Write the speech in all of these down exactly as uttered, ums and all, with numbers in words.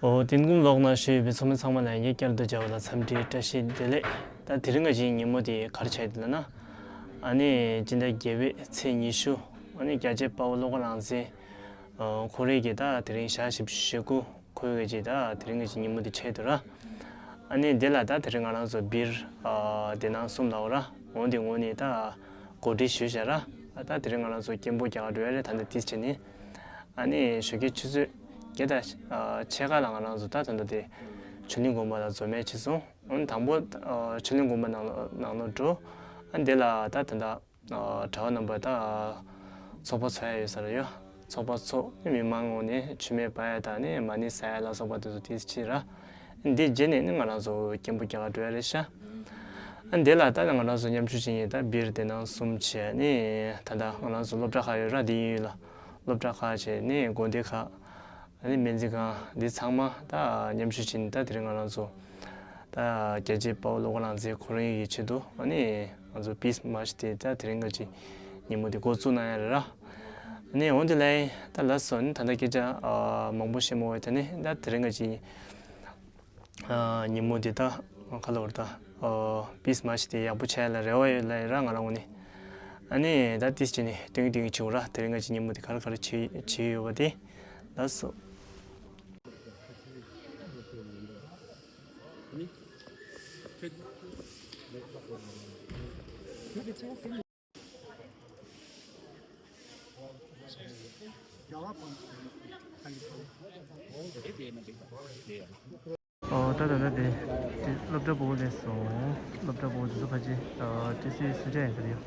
ཨོ། དེ་སྔོན་ལོག་ན་བཞུགས་ཡོད་པའི་ཚོགས་མི་ཚང་མ་ལ་ཡང་བསྐྱར་དུ་མཇལ་བ་ལ་འཚམས་འདྲི་བཀྲ་ཤིས་བདེ་ལེགས། ད་དེ་རིང་ང་བཅས་ཉིན་མོ་དེ་ག་རེ་བྱས་ཡོད་ལབ་ན། ཨ་ནི་སྤྱི་ཟླ་བརྒྱད་པའི་ཚེས་ཉི་ཤུ། ཨ་ནི་རྒྱལ་གཅེས་དཔའ་བོ་བློ་དགའ་ལགས་འཛིན། ཨ། ཁོ་རེ་གི་ད་དེ་རིང་ཞག་བཞི་བཅུ་ཞེ་དགུ་འཁོར་བའི་རྗེས་ད་དེ་རིང་གི་ཉིན་མོ་དེ་ཆགས་འདུག་ར། ཨ་ནི་འདི་ལ་ད་དེ་རིང་ང་རང་ཚོ་སྦིར། ཨ། སྡེ་ནང་གསུམ་ལ་འོ་ར། འོ་འདི་ངོས་ནས་ད་གོ་སྒྲིག་ཞུས་བཞག་ར། ད་དེ་རིང་ང་རང་ཚོ་སྐད་འབོད་རྒྱག་ག་འགྲོ་ཡ་རེད། ད་འདི་ཏིས་བྱས་ནས། ཨ་ནི་ཞོགས་ཀའི་ཆུ་ཚོད་བརྒྱད་དང་ཕྱེད་ཀ་ལ་ང་རང་ཚོ་ད་ད་ལྟ་དེ་ཆོས་གླིང་དགོན་པ་ལ་འཛོམས་ཡ་བྱས་སོང་། ཨ་ནི་དང་པོ། ཨ། ཆོས་གླིང་དགོན་པ་ནང་ལ་ནང་ལོགས་འགྲོ། ཨ་ནི་འདི་ལ་ད་ད་ལྟ། ཨ། གྲྭ་པ་རྣམ་པ་དང་ཚོགས་པ་ཚོགས་ཡ་ཡོད་ས་རེད་ཡོད། ཚོགས་པ་ཚོགས་ནས་མི་མང་ངོས་ནས་མཆོད་མེ་སྤར་ཡ་དང་ནི་མ་ཎི་བསགས་ཡ་ལ་སོགས་པ་དེ་ཚོ་དེ་བྱེད་ར། འདི་རྗེས་ནས་ནི་ང་རང་ཚོ་སྐད་འབོད་རྒྱག་ག་འགྲོ་ཡ་རེད་ཤག་ཨ་འདི་ལ་ད་ང་རང་ཚོ་མཉམ་ཞུགས་བྱེད་མཁན་ད་སྦིར་སྡེ་ནང་གསུམ་བྱས་ནི་ད་ལྟ་ང་རང་ཚོ་སློབ་གྲྭ་ཁག་ཡོད་ར། འདི་ཡོད་ལ་སློབ་གྲྭ་ཁག་བྱས་ནི་དགོན་སྡེ་ཁག་ཨ་ནི་སྨན་རྩིས་ཁང་འདི་ཚང་མ་ད་མཉམ་ཞུགས་བྱས་ནས་ད་དེ་རིང་ང་རང་ཚོ་ད་རྒྱལ་གཅེས་དཔའ་བོ་བློ་དགའ་ལགས་འཛིན་ཁོ་རང་གི་ཆེད་དུ་ཨ་ནི་ང་ཚོ་པིས་མཱར་ཆི་དེ་ད་དེ་རིང་ག་ཅིག་ཉིན་མོ་དེ་འགོ་བཙུགས་གནང་ཡ་རེད་ར། ཨ་ནི་འོ་དེ་ལས་ད་ལགས་སོ། ཨ་ནི་ད་ལྟ་སྐད་ཆ་ཨ་མང་པོ་བཤད་མ་དགོས། ད་ནི་ད་དེ་རིང་ག་ཅིག་ཨ་ཉིན་མོ་དེ་ད་ག་ལབ་དགོས་རེད། ད་ཨ་པིས་མཱར་ཆི་དེ་ཡག་པོ་བྱས་ལ་རེ་བ་ཡོད་ལ་ཡིན་ར། ང་རང་ངོས་ནས། ཨ་ནི་ད་ཏིས་བྱས་ནས་སྟོན་གྱི་སྟོན་གྱི་བྱེད་དགོས་ར། དེ་རིང་ག་ཅིག་ཉིན་མོ་དེ་ག་རེ་ག་རེ་བྱེད་བྱེད་ཡོད་པ་དེ། ལགས་སོ། ཨོ། ད་ད་ད་དེ་དེ་སློབ་གྲྭ་སྤོ་བོ་སླེབས་སོང་། སློབ་གྲྭ་སྤོ་བོ་དེ་ཚོ་ཕལ་ཆེར་ཨ་ཏི་སི་སུ་ཇ་ཡིན་ས་རེད།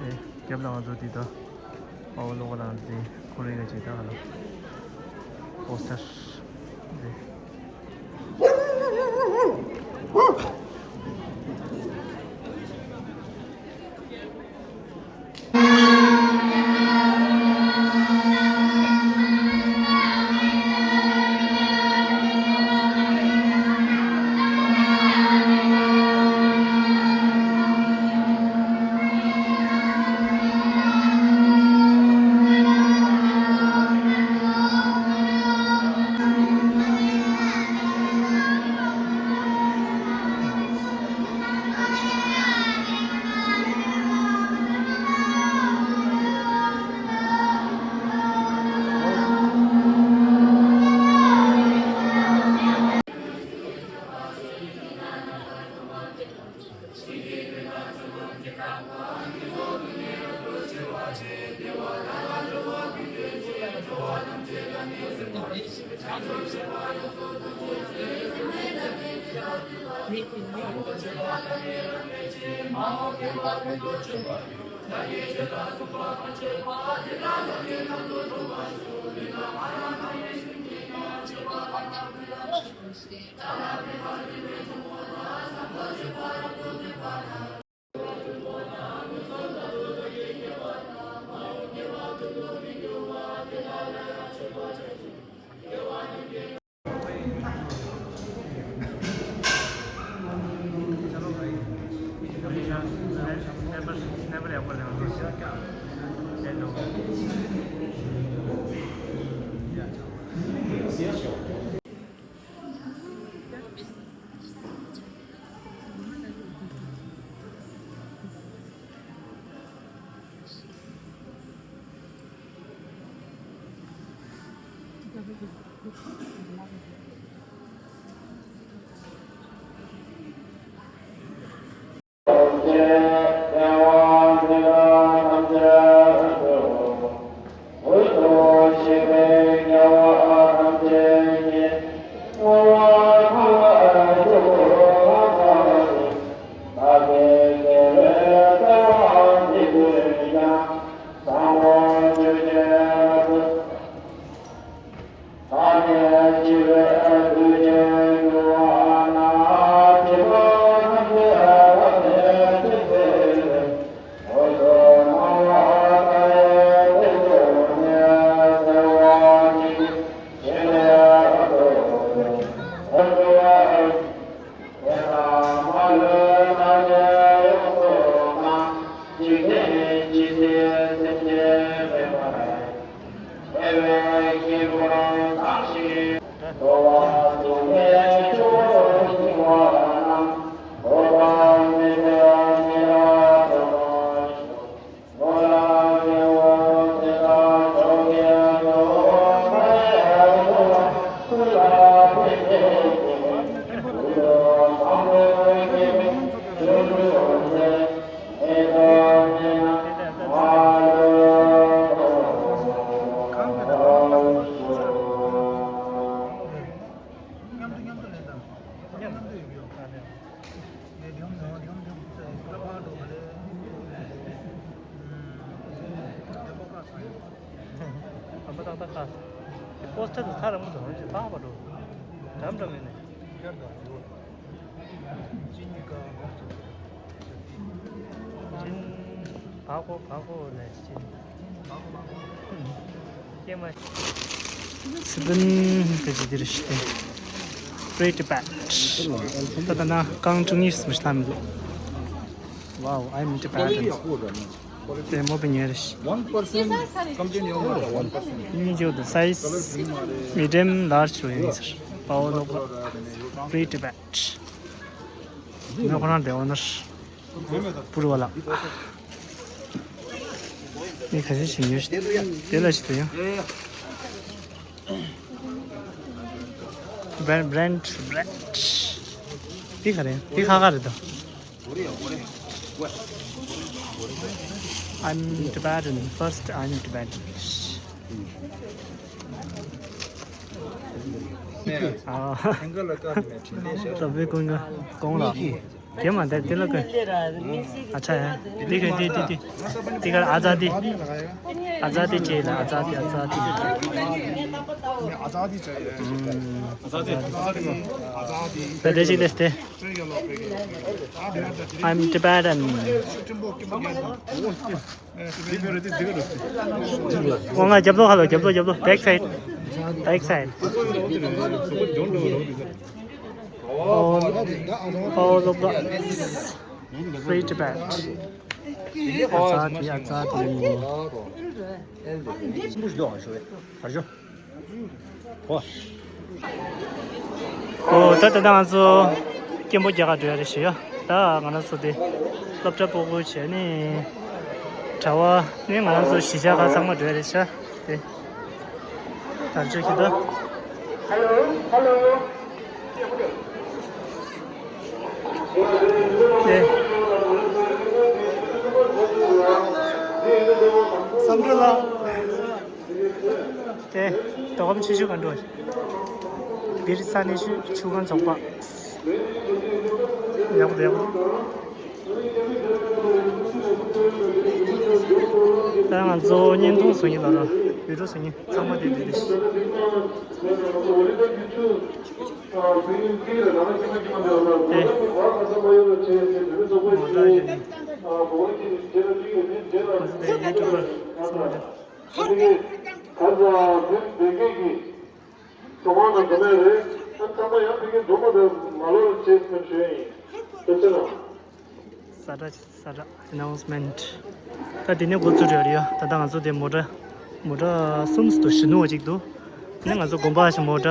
ཨེ། རྒྱབ་ལ་ང་ཚོ་དེ་ད་དཔའ་བོ་བློ་དགའ་ལགས་འཛིན་ཁོ་རེ་ག་ཅིག་ད་ག་ལ་པོ་སི་ཊར་རེད། ཨ་མ་ཏག་ཏག་ཁ། པོ་སི་ཊར་དུ་ཐག་རིང་པོ་དུ་རང་གི་ཐག་པ་འགྲོ། འགྲམ་འགྲམ་ཡིན་ནས། ཅིན། བ་གོ་བ་གོ་ནས་ཅིན། ཀྱེ་མ། སི་པན་གི་ཇི་དིར་ཤི་ཏེ། Free Tibet. ད་ད་ན་རྐང་བཅུ་གཉིས་སུ་མི་ཤི་ལ་མི་འདུག Wow, I'm Tibetan. དེ་མོ་པ་ཉེ་རེ་ཤི། One person, complete your one person. གཉིས་ཀྱི་འོག་ཏུ་size medium, large རུ་ཡིན་ཟེར། པའོ་ལོག་པ། Free Tibet. ནོ་ཁོ་རང་དེ་འོ་ནར། པུར་བ་ལ། ནི་ཁ་ཤས་ཤིག་ཉོས་ཤི། དེ་ལ་ཤི་ཏུ་ཡང་། Brand, brand, brand. དེ་ག་རེད། དེ་ཁ་ཁ་རེད་དོ། I'm Tibetan. First, I'm Tibetan. ཨ། ད་བུ་ཀུན་གོང་ལ། དེ་མ་དེ་དེ་ལ་ཀུན། ཨ་ཆ་ཡ། དེ་ཀུན་དེ་དེ་དེ། དེ་གར་ཨ་ཛ་དི། ཨ་ཛ་དི་ཅེ་ལ་ཨ་ཛ་དི་ཨ་ཛ་དི། ད་དེ་ཅིག་ལས་ཏེ། I'm Tibetan. ང་ང་རྒྱབ་ལོགས་ཧ་ལོ་རྒྱབ་ལོགས་རྒྱབ་ལོགས། Back side. Back side. All, all of the Free Tibet. ཨ་ཙ་དེ་ཨ་ཙ་དེ། ཨོ། ད་ད་ལྟ་ང་ཚོ་སྐྱེན་པོ་རྒྱ་གར་འགྲོ་ཡ་རེད་ཞུ་ཡ། ད་ང་རང་ཚོ་དེ་སློབ་གྲྭ་སྤོ་བོ་བྱས་ནས་གྲྭ་བ་ནས་ང་རང་ཚོ་གཞིས་ཆགས་ཁག་ཚང་མ་འགྲོ་ཡ་རེད་ཤག་དེ་དར་ཆ་ཁྱི་ད། དེ་བསམ་གྲུབ་ལགས། དེ་དོ་གམ་ཆེ་ཆུ་ག་འགྲོ། བིར་ས་གནས་ཆུ་ཆུ་སྒང་ཚོགས་པ། ཡག་པོ་ཡག་པོ། ད་ང་ཚོ་བརྙན་ཐུང་བཟོ་མཁན་ལ་ར་བི་ཌིའོ་བཟོ་མཁན་ཚང་མ་དེ་དེ་དེ་ཤི། དེ། ང་ཚོ་དེ་ཡུ་ཊུབ་པར་ཚང་མ་དེ། ཁ་ཚ་དེ་བེ་ཀེ་གི་གྲོགས་པོ་དང་འགྲོ་མེད་རེད། ཨ་ཚང་མ་ཡང་ཕ་གིར་འགྲོ་མ་ཐུབ་མ་ལོག་ཅེས་སེམས་ཞུ་ཡ་ཡིན། ཐུགས་རྗེ་གནང་། ས་ཁྲ་ས་ཁྲ་ཨ་ནའུན་སི་མེན་ཊི། ད་དེ་ནས་འགོ་བཙུགས་རེད་ཡ། ད་ལྟ་ང་ཚོ་དེ་མོ་ཊ་མོ་ཊ་གསུམ་འདུག་གཞོན་ནུ་བ་གཅིག་འདུག་དེ་ནས་ང་ཚོ་དགོན་པ་ཞིག་མོ་ཊ་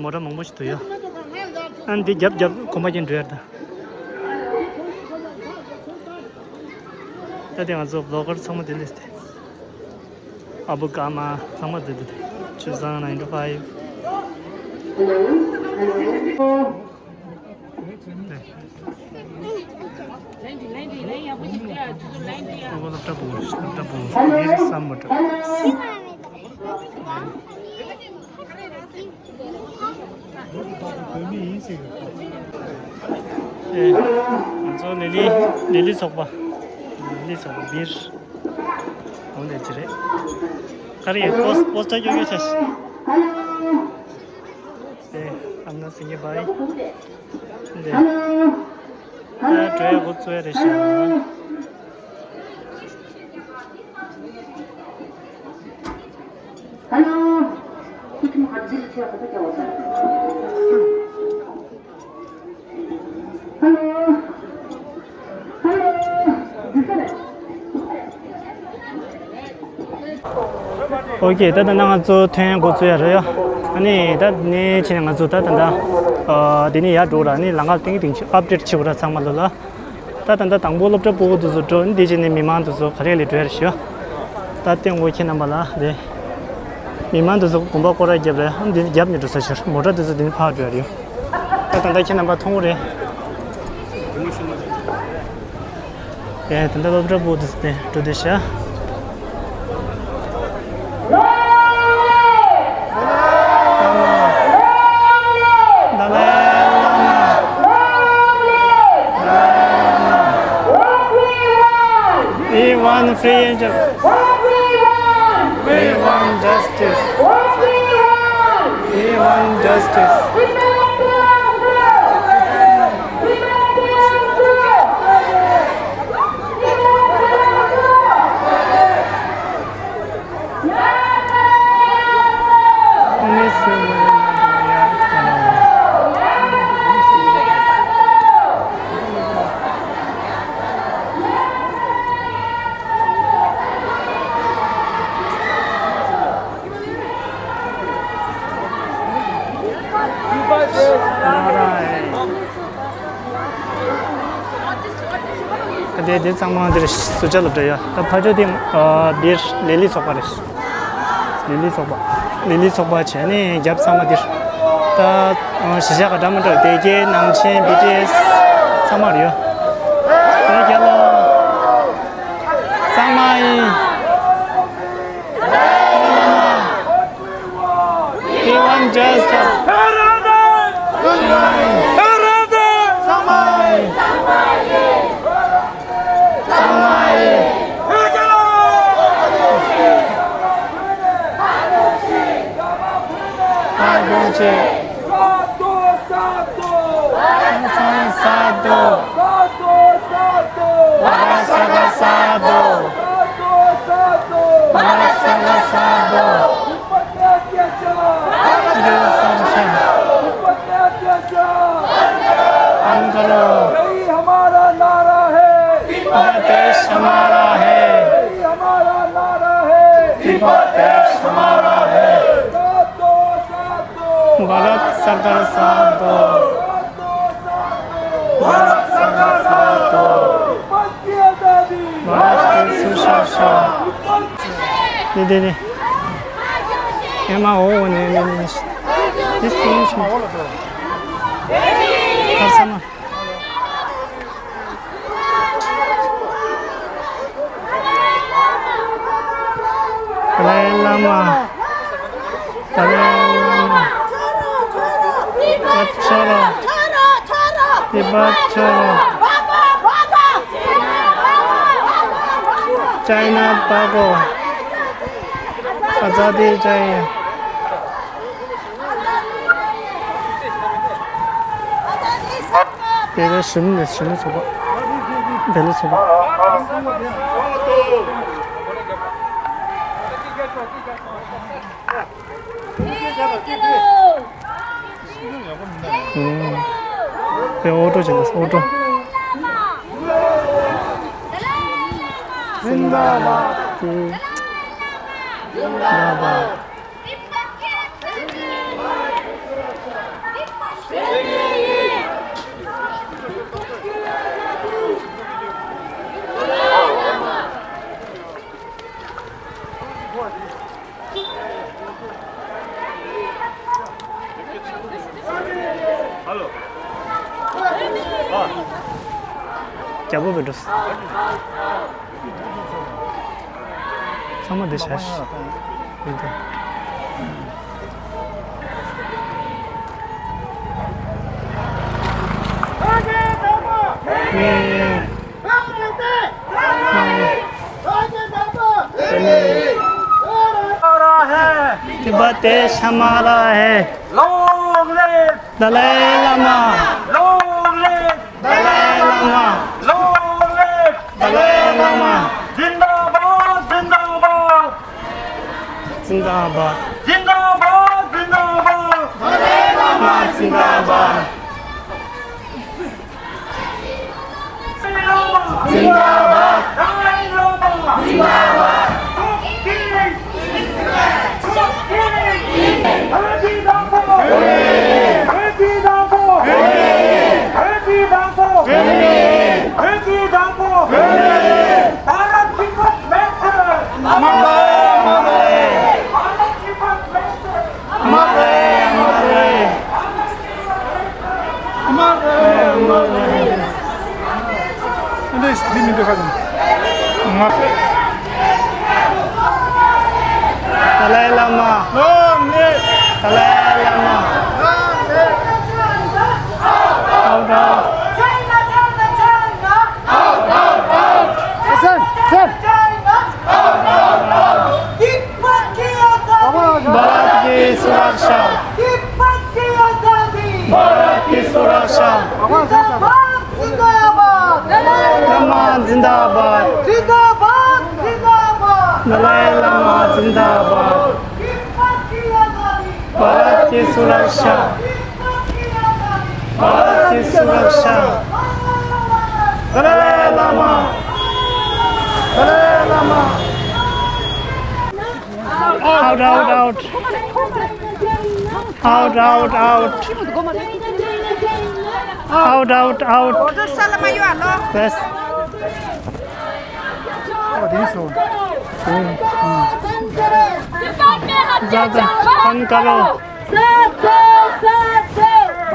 མོ་ཊ་མང་པོ་ཞིག་འདུག་ཡ། ཨ་ནི་དེ་རྒྱབ་རྒྱབ་གོམ་པ་རྒྱག་འགྲོ་ཡ་ད། ད་དེ་ང་ཚོ་བི་ལོག་གར་ཚང་མ་དེ་ལས་ཏེ། ཨ་བུ་ཀ་མ་ཚང་མ་དེ་དེ། ཆུ་བཟང་ནའིན་ཊི་ཕའིབ། ཨོ་ལབ་ཏྲ་བུ་ལབ་ཏྲ་བུ་ཡིན་བསམ་མ་ཐུབ། ཨེ། ང་ཚོ་ལི་ལི་ལི་ལི་ཚོགས་པ། ལི་ལི་ཚོགས་པ་བིར། འོང་དེ་ཅི་རེད། ག་རེ་ཡིན། པོ་སི་པོ་སི་ཊར་ཀྱོག་ཀྱོག་ཆ་ཤི། ཨེ། ཨམ་ན་སིང་གེ་བྷའི། འདི། ཨ་གྲོས་འགོ་བཙུགས་ཡ་རེད་ཤག་ཨོ་ཁེ། ད་ད་ནང་ང་ཚོ་ཐོན་འགོ་ཚུགས་ཡ་རེད་ཡ། ཨ་ནི་ད་ནས་ཕྱིན་ནས་ང་ཚོ་ད་ད་ད་ཨ་དེ་ནས་ཡར་འགྲོ་ར། ཨ་ནི་ལམ་ཁ་ཏིང་ཏིང་ཅིག་ཨབ་ཌེཊ་བྱེད་དགོས་ར་ཚང་མ་ལོ་ལ། ད་ད་ད་དང་པོ་སློབ་གྲྭ་ཕྲུ་གུ་དེ་ཚོ་འགྲོ། ཨ་ནི་དེ་རྗེས་ནས་མི་མང་དེ་ཚོ་ག་རེ་ལ་འགྲོ་ཡ་རེད་ཞུ། ད་ལྟོས་འོ་ཁྱེད་རྣམ་པ་ལ་རེད། མི་མང་དེ་ཚོ་དགོན་པ་སྐོར་ར་རྒྱབ་རེད། ཨ་ནི་འདི་རྒྱབ་ནས་འགྲོ་ས་ཤར་མོ་ཊ་དེ་ཚོ་འདི་ནས་ཕར་འགྲོ་ཡ་རེད། ད་ད་ད་ཁྱེད་རྣམ་པ་མཐོང་གི་རེད། ཨེ་ད་ལྟ་སློབ་གྲྭ་ཕྲུ་གུ་དེ་ཚོ་དེ་འགྲོ་བསྡད་ཤག We want free and justice. We want justice. We want justice. དེ་དེ་ཚང་མ་འདིར་སུ་ཇཱ་སློབ་གྲྭ་ཡ། ད་ཕ་ཇོ་དེ་འདིར་ལི་ལི་ཚོགས་པ་རེད། ལི་ལི་ཚོགས་པ། ལི་ལི་ཚོགས་པ་བྱས་ནས་རྒྱབ་ཚང་མ་འདིར། ད་གཞིས་ཆགས་ག་འདྲ་མི་འདྲ་སྡེ་དགེ་ནང་ཆེན་བི་ཊི་ཨེས་ཚང་མ་རེད་ཡ། ད་རྒྱབ་ལ་ཚང་མ་ཡིན། We want justice. बंद करो। यही हमारा नारा है। तिब्बत देश हमारा है। यही हमारा नारा है। तिब्बत देश हमारा है। साथ दो, साथ दो। भारत सरकार साथ दो। साथ दो, साथ दो। भारत सरकार साथ दो। तिब्बत की आजादी। भारत की सुशासन। तिब्बत की नहीं, नहीं, नहीं। एमा हो, नहीं, नहीं, नहीं। This thing is not. Dalai Lama. Dalai Lama. Tibetan छोड़ो। Tibetan छोड़ो। चाइना भागो। आजादी चाहिए। དེ་རེད། ཞི་མི་ལས་ཞི་མི་ཚོགས་པ། བདེ་ལེགས་ཚོགས་པ། དེ་ཨོ་ཊོ་ཅན་དེ་ཨོ་ཊོ། ཟིན་དཱ་བཱད། ཟིན་དཱ་བཱད། རྒྱལ་པོ་བོད་འགྲོ། ཚང་མ་འདི་བྱ་ཞིག་ཡིན་ཏེ། तिब्बत देश हमारा है। Long live Dalai Lama। Long live Dalai Lama। Long live Dalai Lama। जिंदाबाद, जिंदाबाद। जिंदाबाद। जिंदाबाद, जिंदाबाद। दलाई लामा जिंदाबाद। जिंदाबाद। दलाई लामा जिंदाबाद। དཱ་ལའི་བླ་མ། Long live. དཱ་ལའི་བླ་མ། Long live. Out, out. China, China, China. Out, out, out. Listen, listen. China. Out, out, out. Tibet की आजादी। भारत की सुरक्षा। तिब्बत की आजादी। भारत की सुरक्षा। जिंदाबाद, जिंदाबाद। नमन जिंदाबाद। जिंदाबाद, जिंदाबाद। दलाई लामा जिंदाबाद। तिब्बत की आजादी। भारत की सुरक्षा। तिब्बत की आजादी। भारत की सुरक्षा। दलाई लामा। दलाई Lama. Out, out, out. Out, out, out. Out, out, out. Yes. ज्यादा बंद करो।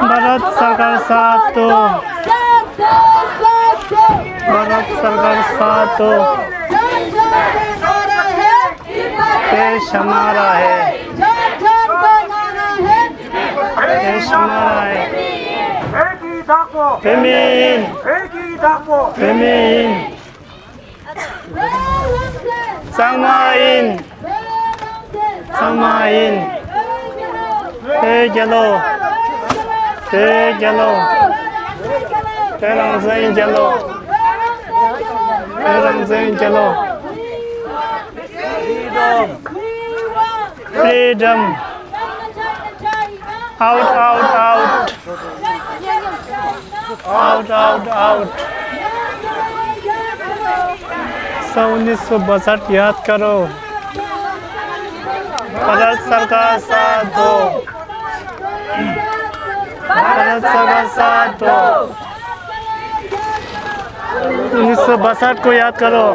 भारत सरकार साथ दो। भारत सरकार साथ दो। देश हमारा है। देश हमारा है। एक ही धाको। भूमिहीन। एक ही धाको। भूमिहीन। ཚང་མ་ཡིན། ཚང་མ་ཡིན། བོད་རྒྱལ་ལོ། བོད་རྒྱལ་ལོ། བོད་རང་བཙན་རྒྱལ་ལོ། བོད་རང་བཙན་རྒྱལ་ལོ། Freedom. Out, out, out. Out, out, out. सब उन्नीस सौ बासठ याद करो। भारत सरकार साथ दो। भारत सरकार साथ दो। उन्नीस सौ बासठ को याद करो।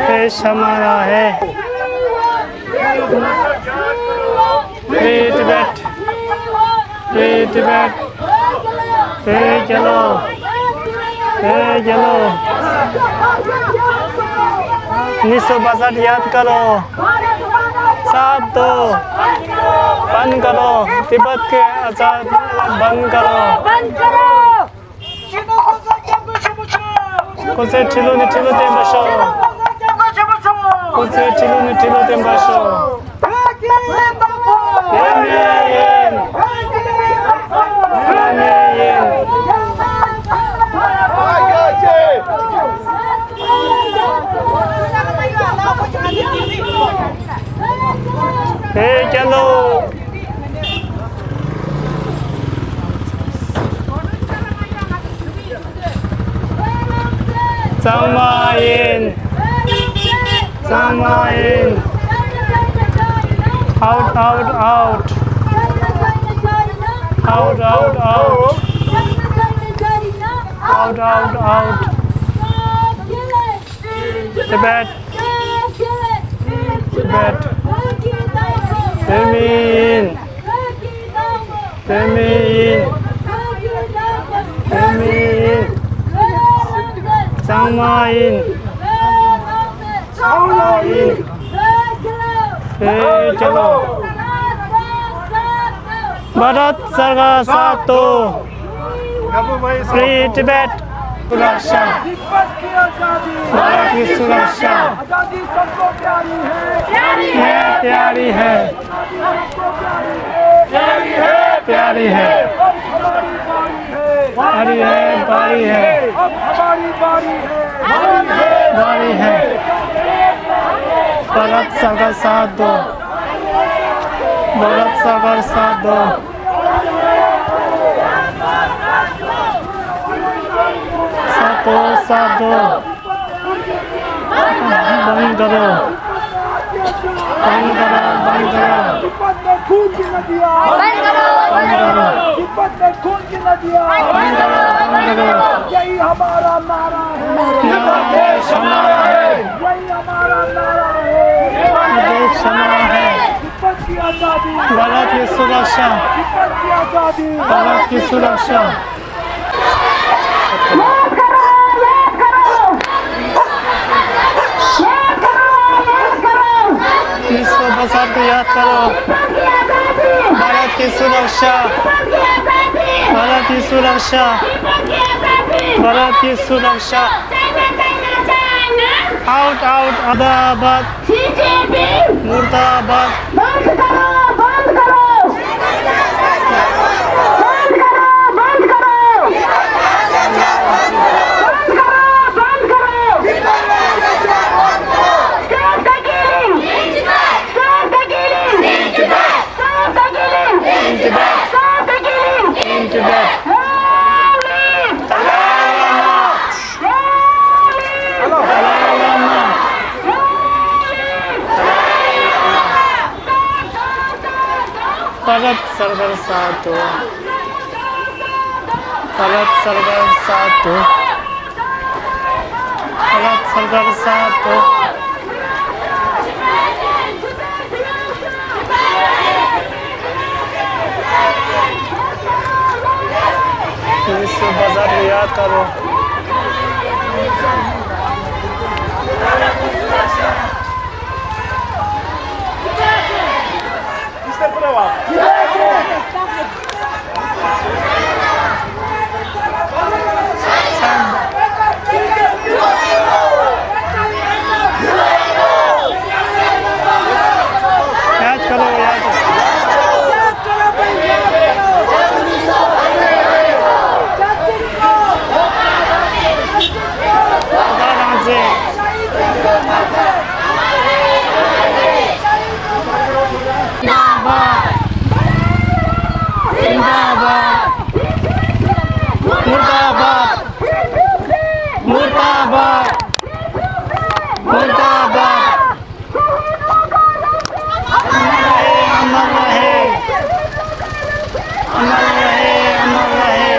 देश हमारा है। Free Tibet। Free Tibet। Free चलो। Free चलो। उन्नीस सौ बासठ याद करो। साथ दो। बंद करो। तिब्बत के आजाद बंद करो। बंद करो। སྐུ་ཚེ་ཁྲི་ལོ་ནས་ཁྲི་ལོ་བརྟན་པར་ཤོག། སྐུ་ཚེ་ཁྲི་ལོ་ནས་ཁྲི་ལོ་བརྟན་པར་ཤོག། བོད་མི་ཡིན། བོད་མི་ཡིན། བོད་རྒྱལ་ལོ། ཚང་མ་ཡིན། ཚང་མ་ཡིན། Out, out, out. Out, out, out. Out, out, out. Tibet. Tibet. བོད་མི་ཡིན། བོད་མི་ཡིན། བོད་མི་ཡིན། ཚང་མ་ཡིན། ཚང་མ་ཡིན། བོད་རྒྱལ་ལོ། भारत सरकार साथ दो। Free Tibet। सुरक्षा। तिब्बत की आजादी। भारत की सुरक्षा। आजादी सबको प्यारी है। प्यारी है, प्यारी है। आजादी सबको प्यारी है। प्यारी है, प्यारी है। अब हमारी बारी है। बारी है, बारी है। अब हमारी बारी है। बारी है। भारत सरकार साथ दो। भारत सरकार साथ दो। साथ दो, साथ दो। बंद करो। बंद करो, बंद करो। तिब्बत में खून की नदियाँ। बंद करो। बंद करो। तिब्बत में खून की नदियाँ। बंद करो, बंद करो। यही हमारा नारा है। नारा है, हमारा है। यही हमारा नारा है। देश हमारा है। तिब्बत की आजादी। भारत की सुरक्षा। तिब्बत की आजादी। भारत की सुरक्षा। भारत याद करो। भारत की सुरक्षा, भारत की सुरक्षा, भारत की सुरक्षा। आउट, आउट, मुर्दाबाद। मुर्दाबाद। बंद करो, बंद करो। बंद करो, बंद करो। बंद करो, बंद करो। Stop the killing! Stop the killing! In Tibet! Stop the killing! In Tibet! Stop the killing! In Tibet! Long live! Dalai Lama! Long live! Dalai Lama! Long live! Dalai Lama! Bharat सरकार साथ हो। भारत सरकार साथ हो। भारत सरकार साथ हो। विश्व बाजार को याद करो। याद करो, याद करो। जिंदाबाद। जिंदाबाद। मुर्दाबाद। मुर्दाबाद। मुर्दाबाद। अमर रहे, अमर रहे। अमर रहे, अमर रहे।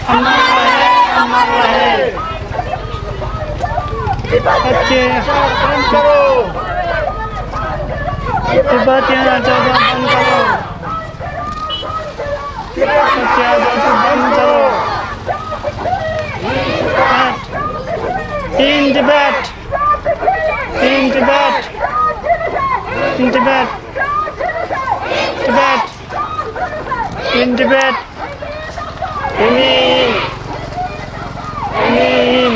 अमर रहे, अमर रहे। तिब्बत के बंद करो। तिब्बत के आजादी बंद करो। तिब्बत के आजादी बंद करो। In Tibet. In Tibet. In Tibet. Tibet. In Tibet. Remain. Remain.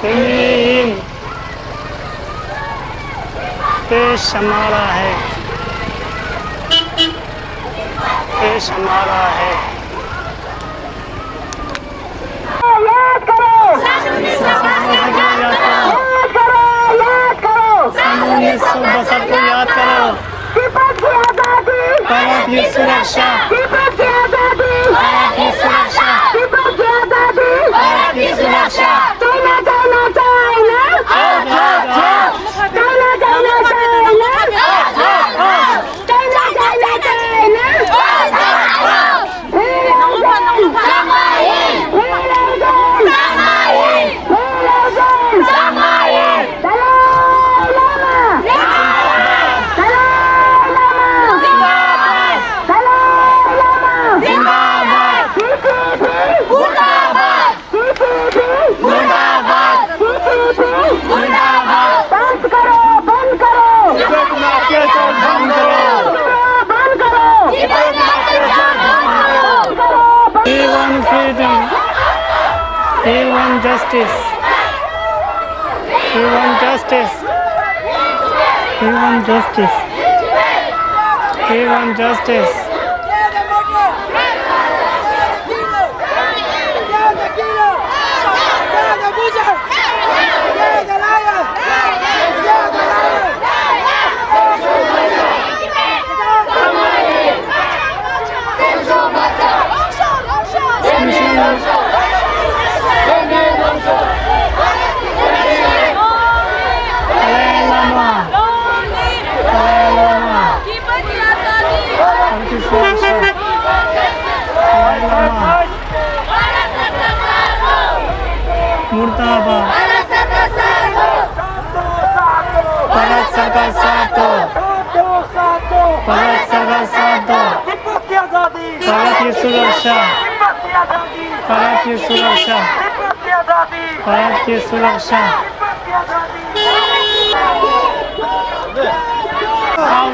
Remain. देश हमारा है। देश हमारा है। याद करो। याद करो, याद करो। सन उन्नीस सौ बासठ को याद करो। तिब्बत की आजादी। भारत की सुरक्षा। तिब्बत की आजादी। भारत की सुरक्षा। तिब्बत की आजादी। भारत की सुरक्षा। China, China, China. China, China, China. China, China, China. मुर्दाबाद। मुर्दाबाद। बंद करो, बंद करो। तिब्बत में अत्याचार बंद करो। बंद करो। तिब्बत में अत्याचार बंद करो। We want freedom. We want justice. We want justice. We want justice. We want justice. मुर्दाबाद। भारत सरकार साथ दो। भारत सरकार साथ दो। तिब्बत की आजादी। भारत की सुरक्षा। तिब्बत की आजादी। भारत की सुरक्षा। तिब्बत की आजादी। भारत की सुरक्षा। तिब्बत की आजादी। Out,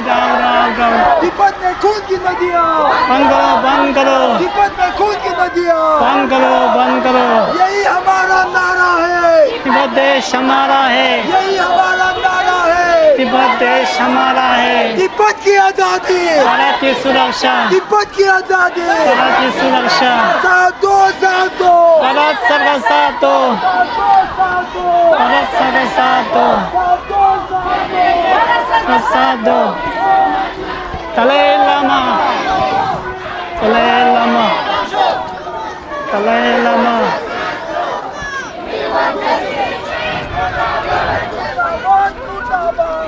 out, out, out. Tibet में खून की नदियाँ। बंद करो, बंद करो। तिब्बत में खून की नदियाँ। बंद करो, बंद करो। यही हमारा नारा है। तिब्बत देश हमारा है। यही हमारा नारा है। तिब्बत देश हमारा है। तिब्बत की आजादी। भारत की सुरक्षा। तिब्बत की आजादी। भारत की सुरक्षा। साथ दो, साथ दो। भारत सरकार साथ दो। साथ दो, साथ दो। भारत सरकार साथ दो। साथ दो, साथ दो। भारत सरकार साथ दो। दलाई लामा। दलाई लामा। दलाई लामा। मुर्दाबाद, मुर्दाबाद।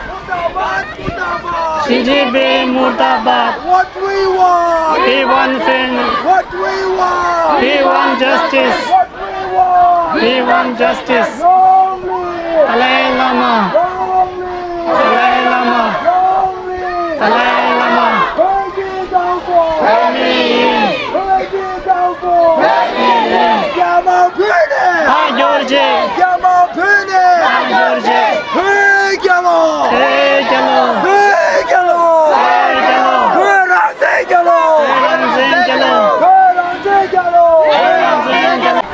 मुर्दाबाद, मुर्दाबाद। C G B murdabad. What we want? We want freedom. What we want? We want justice. What we want? We want justice. Long live. Dalai Lama. Long live. Dalai Lama. Long live. Dalai Lama. Free Dae Daung Fo. Free me. Free Dae Daung Fo. Free me. རྒྱ་དམར་བོད་ནས། ཕར་རྒྱུགས་རྗེས། རྒྱ་དམར་བོད་ནས། ཕར་རྒྱུགས་རྗེས། བོད་རྒྱལ་ལོ། བོད་རྒྱལ་ལོ། བོད་རྒྱལ་ལོ། བོད་རྒྱལ་ལོ། བོད་རང་བཙན་རྒྱལ་ལོ། བོད་རང་བཙན་རྒྱལ་ལོ། བོད་རང་བཙན་རྒྱལ་ལོ། བོད་རང་བཙན་རྒྱལ་ལོ།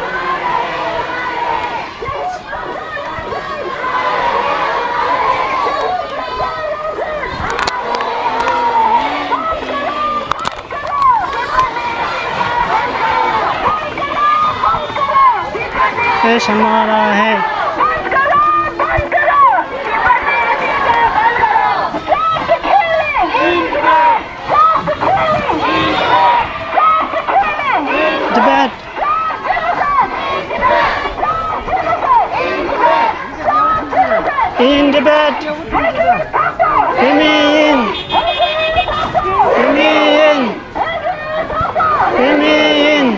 देश हमारा है। Tibet. In Tibet. Free me in. Free me in. Free me in.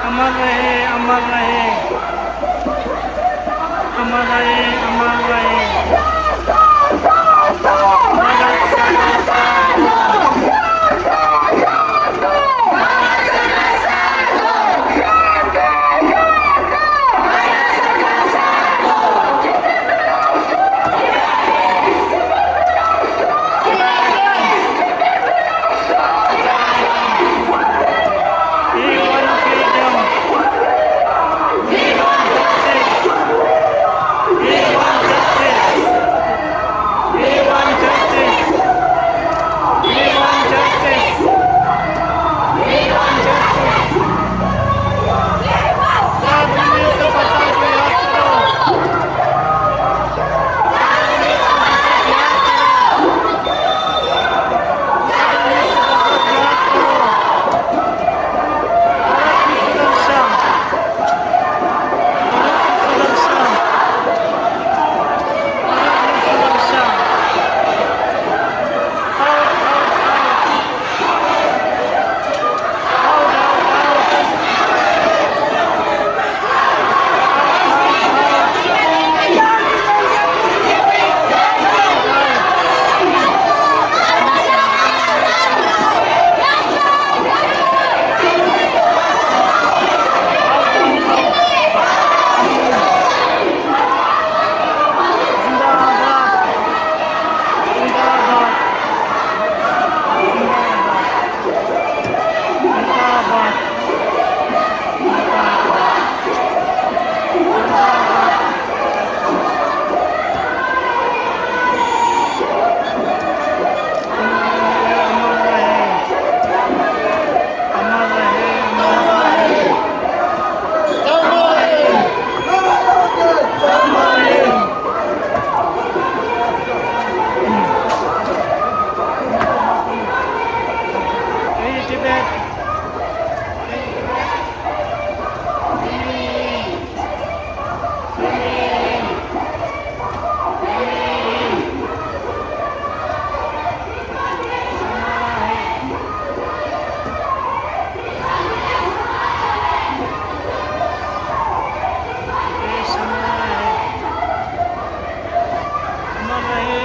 अमर रहे, अमर रहे। अमर रहे, अमर रहे। भारत सरकार साथ दो। भारत सरकार साथ दो। भारत सरकार साथ दो।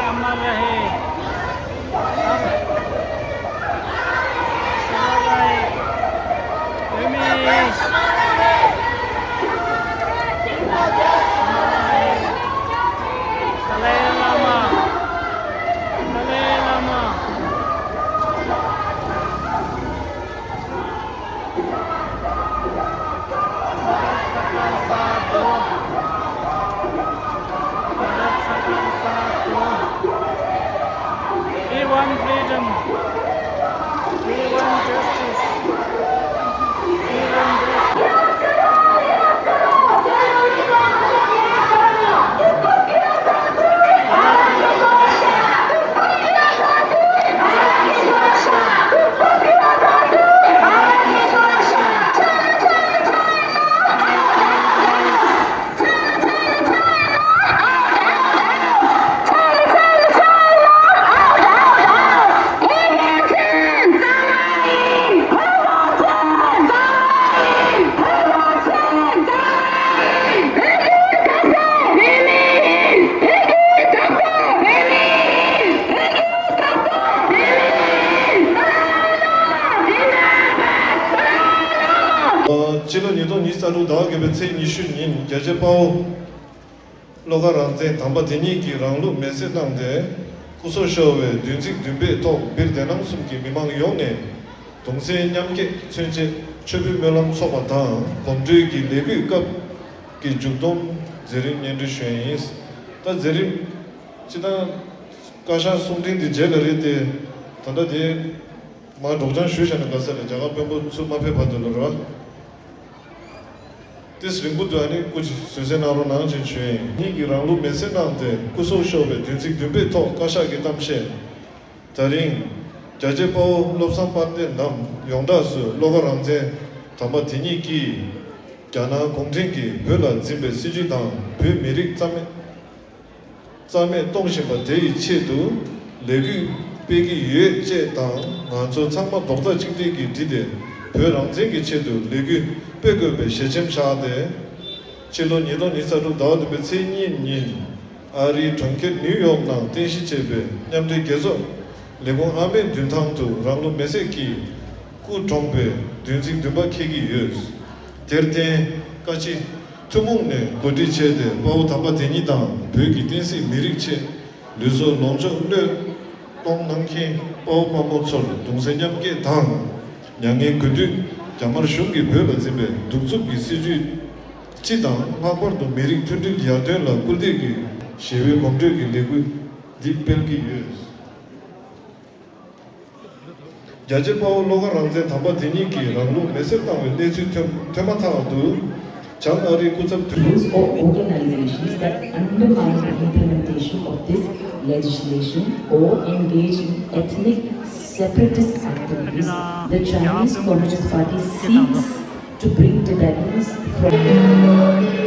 अमर रहे। अमर रहे। भूमि। दलाई लामा। दलाई Lama. We want freedom. We want justice. We want justice. ཕྱི་ལོ་ཉིས་སྟོང་ཉི་ཤུ་རྩ་དྲུག་ཟླ་བ་བརྒྱད་པའི་ཚེས་ཉི་ཤུ་ཉིན་རྒྱལ་གཅེས་དཔའ་བོ་བློ་དགའ་རང་བཙན་དམ་པ་དེ་ཉིད་ཀྱིས་རང་ལུགས་མེ་བསྲེགས་གནང་སྟེ་སྐུ་སྲོག་ཤོར་བའི་བདུན་ཚིགས་བདུན་པའི་ཐོག་སྦིར་བདེ་སྣང་གསུམ་གྱི་མི་མང་ཡོངས་ནས་གདུང་སེམས་མཉམ་སྐྱེད་མཚོན་ཆེད་མཆོད་འབུལ་སྨོན་ལམ་འཚོགས་པ་དང་གོམ་བགྲོད་ཀྱི་ལས་འགུལ་སྐབས་ཀྱི་མཇུག་བསྡོམས་མཛད་རིམ་སྙན་སྒྲོན་ཞུ་ཡ་ཡིན། ད་མཛད་རིམ་སྤྱི་བཏང་བཀའ་ཤག་གསུང་འཕྲིན་འདི་རྗེས་ལ་རེད་དེ། ད་ལྟ་དེ་མར་སྒྲོག་སྦྱང་ཞུས་བཞག་ན་དགའ་ས་རེད། རྒྱ་གར་དཔོན་པོ་ཚུར་མ་ཕེབས་བར་དུ་ལ་རོ། ཏིས་རིང་པོ་འདུག་ཨ་ནི་སྐུ་མཁྱེན་གཟིགས་གསན་གནང་རོགས་གནང་ཞེས་ཞུ་ཡིན། ཉིད་ཀྱིས་རང་ལུགས་མེ་བསྲེགས་གནང་སྟེ་སྐུ་སྲོག་ཤོར་བའི་བདུན་ཚིགས་བདུན་པའི་ཐོག་བཀའ་ཤག་གི་གཏམ་བཤད། ད་རིང་རྒྱལ་གཅེས་དཔའ་བོ་བློ་བཟང་དཔལ་ལྡན་རྣམས་ཡོངས་གྲགས་སུ་བློ་དགའ་རང་བཙན་དམ་པ་དེ་ཉིད་ཀྱིས་རྒྱ་ནག་གུང་ཁྲན་གྱིས་བོད་ལ་འཛིན་པའི་སྲིད་བྱུས་དང་བོད་མི་རིགས་རྩ་མེད་རྩ་མེད་གཏོང་བཞིན་པ་དེ་ཡི་ཆེད་དུ་ལས་འགུལ་སྤེལ་གྱི་ཡོད་ཅེས་དང་། ང་ཚོ་ཚང་མ་རྡོག་རྩ་གཅིག་སྒྲིལ་གྱིས་བསྒྲིལ་ཏེ་བོད་རང་བཙན་གྱི་ཆེད་དུ་ལས་འགུལ་སྤེལ་དགོས་པའི་ཞལ་ཆེམས་བཞག་སྟེ། ཕྱི་ལོ་ཉིས་སྟོང་ཉི་ཤུ་རྩ་དྲུག་ཟླ་བ་བདུན་པའི་ཚེས་གཉིས་ཉིན་ཨ་རིའི་གྲོང་ཁྱེར་ནིའུ་ཡོག་ནང་རྟེན་གཞི་བྱས་པའི་མཉམ་འབྲེལ་རྒྱལ་ཚོགས་ལས་ཁུངས་ཨ་མའི་མདུན་ཐང་དུ་རང་ལུགས་མེ་བསྲེགས་ཀྱིས་སྐུ་གྲོངས་པའི་བདུན་ཚིགས་བདུན་པ་འཁེལ་གྱི་ཡོད། དེར་བརྟེན་བཀའ་སྤྱི་ཐུན་མོང་ནས་གོ་སྒྲིག་བྱས་ཏེ་དཔའ་བོ་དམ་པ་དེ་ཉིད་དང་བོད་ཀྱི་བསྟན་སྲིད་མི་རིགས་ཆེད་ལུས་སྲོག་ལོངས་སྤྱོད་བློས་གཏོང་གནང་མཁན་དཔའ་བོ་དམའ་མོ་ཚོར་གདུང་སེམས་མཉམ་སྐྱེད་དང་། མྱ་ངན་གུས་འདུད། རྒྱ་དམར་གཞུང་གིས་བོད་ལ་འཛིན་པའི་གདུག་རྩུབ་ཀྱི་སྲིད་བྱུས་སྤྱི་དང་ལྷག་པར་དུ་མི་རིགས་མཐུན་སྒྲིལ་ཡར་ཐོན་ལ་སྐུལ་འདེད་ཀྱི་ཞི་བའི་གོམ་བགྲོད་ཀྱི་ལས་འགུལ་འདི་སྤེལ་གྱི་ཡོད། རྒྱལ་གཅེས་དཔའ་བོ་བློ་དགའ་རང་བཙན་དམ་པ་དེ་ཉིད་ཀྱིས་རང་ལུགས་མེ་བསྲེགས་བཏང་བའི་གནས་ཚུལ་ཐོན་ཐོན་མ་ཐག་ཏུ། བྱང་ཨ་རིའི་སྐུ་ཚབ་དོན། Those or organizations that undermine the implementation of this legislation or engage in ethnic separatist activities, the Chinese Communist Party seeks to bring Tibetans from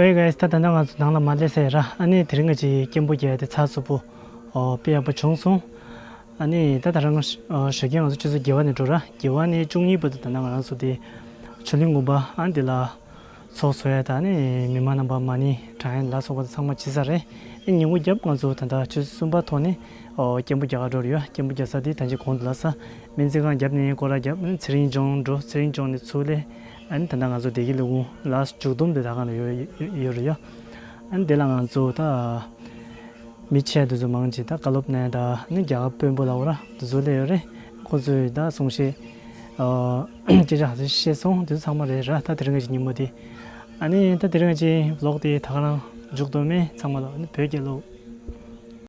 Hey guys, ད་ད་ལྟ་ང་ཚོ་ནང་ལ་མ་སླེབས་ཟེར་ར། ཨ་ནི་དེ་རིང་ང་ཅིག་སྐད་འབོད་རྒྱག་ཡ་དེ་ཚགས་ཚུད་པོ། ཨོ། དཔེ་ཡག་པོ་བྱུང་སོང་། ཨ་ནི་ད་ད་རང་ཞོགས་ཀས་ང་ཚོ་ཆུ་ཚོད་བརྒྱད་པ་ནས་འགྲོ་ར། བརྒྱད་པ་ནས་བཅུ་གཉིས་བར་དུ་ད་ལྟ་ང་རང་ཚོ་དེ་ཆོས་གླིང་དགོན་པ་ཨ་འདི་ལ་ཚོགས་འཚོགས་ཡ་ད་ནི་མི་མང་རྣམ་པ་མ་ཎི་བགྲང་ཡ་ལ་སོགས་པ་ཚང་མ་བྱེད་ས་རེད། ཨ་ཉིན་གུང་རྒྱབ་ང་ཚོ་ད་ལྟ་ཆུ་ཚོད་གསུམ་པ་ཐོག་ནས་ཨོ་སྐད་འབོད་རྒྱག་ག་འགྲོ་རེད་ཡ། སྐད་འབོད་རྒྱག་ས་དེ་ད་ཅི་གོང་དུ་ལ་ས་སྨན་རྩིས་ཁང་རྒྱབ་ནས་སྐོར་ར་རྒྱབ། ཚེ་རིང་ལྗོངས་འགྲོ། ཚེ་རིང་ལྗོངས་ནས་ཚུར་སླེབས། ཨ་ནི་ད་ལྟ་ང་ཚོ་བདེ་སྐྱིད་སློབ་ཁང་ལ་མཇུག་བསྡོམས་དེ་ད་ག་ནས་ཡོད་ཡོད་རེད་ཡ། ཨ་ནི་དེ་ལ་ང་ཚོ་ད་མི་ཆེ་དེ་ཚོ་མང་ཆེ་ད་བཀའ་སློབ་གནང་ད་ནི་རྒྱ་གར་དཔོན་པོ་ལ་འོ་ར་དེ་ཚོ་སླེབས་ཡོད་རེད། ཁོ་ཚོས་ད་གསུང་བཤད་ཨ་སྐད་ཆ་ག་ཚོད་བཤད་སོང་དེ་ཚོ་ཚང་མ་རེད་ར། ད་དེ་རིང་གི་ཉིན་མོ་དེ། ཨ་ནི་ད་དེ་རིང་གི་ཝི་ལོག་དེ་ད་ག་རང་མཇུག་བསྡོམས་མེད། ཚང་མ་ལ་ཨ་ནི་བོད་རྒྱལ་ལོ།